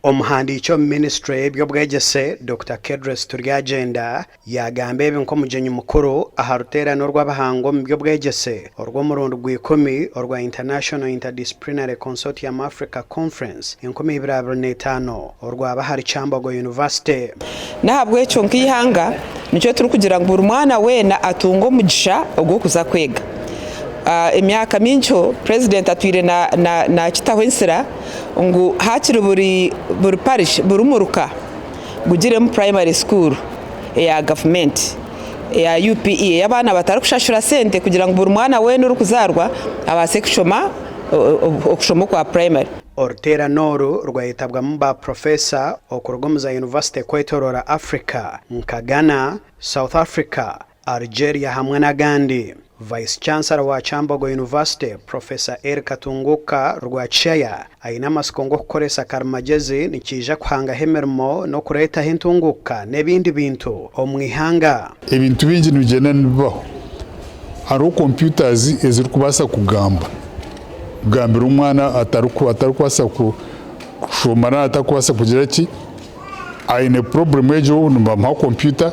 Omuhandiiki omu minisiture y'eby'obwegyese, Dokita Kedrace Turyagyenda yaagamba ebi nk'omugyenyi mukuru aha ruteerane orw'abahangu omu by'obwegyese orw'omurundi gw'ikumi orwa International Interdisciplinary Consortium Africa Conference 2025 orwaba ahari Kyambogo University. N'ahabw'ekyo nk'eihanga nikyo turikugira ngu buri mwana weena atunge omugisha ogw'okuza kwega. Emyaka mingiho Purezidenti atwire naakitaho ensira ngu haakiri buri buri parish buri muruka gugiremu primary school eya gavumenti eya UPE ei abaana batarikushashura sente kugira ngu buri mwana weena orikuzaarwa abaase kushoma okushoma okwa primary. Oruteerane oru rwayetabwamu ba Professor okuruga omu za yunivasite kwetoroora Africa nka Ghana, South Africa, Algeria hamwe n'agandi. Vice Chancellor wa Kyambogo University, Professor Elly Katunguka Rwakishaya aine amatsiko ngu okukoresa karimagyezi nikiija kuhangaho emirimo n'okureetaho entunguuka n'ebindi bintu omu ihanga. Ebintu bingi nibigyenda nibibaho. Hariho computers ezirikubaasa kugamba, kugambira omwana atarikubaasa kushoma nari atarikubaasa kugira ki, aine problem egyo nibamuha computer,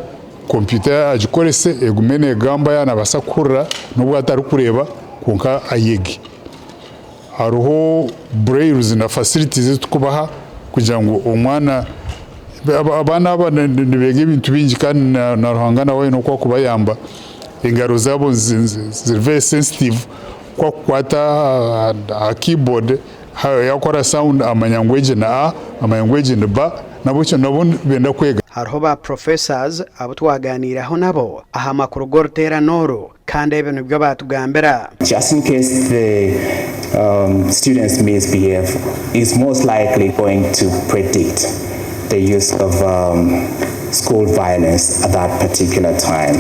Kompyuta agikorese egume neegamba yaaba naabaasa kuhurira n'obu atarikureeba kwonka ayege. Hariho brailles na facilities ezi turikubaha kugira ngu omwana, abaana aba nibeega ebintu bingi kandi na Ruhanga nawe aine oku arikubayamba, engaro zaabo ziri very sensitive ku akukwata aha keyboard Yaakora sound amanya ngu egi ni A, amanya ngu egi ni B, nabwekyo nabo nibenda kwega. Hariho ba Professors abu twagaaniireho nabo aha makuru g'oruteerane oru kandi ebi nibyo baatugambira. Just in case the students misbehave is most likely going to predict the use of school violence at that particular time.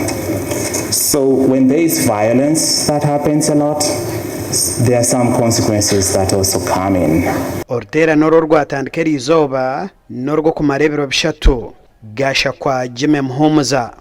So when there is violence that happens a lot, there are some consequences that also come in. Oruteerane oru orwatandika eriizooba n'orw'okumara ebiro bishatu. Gashakwa Jimmy Muhumuza.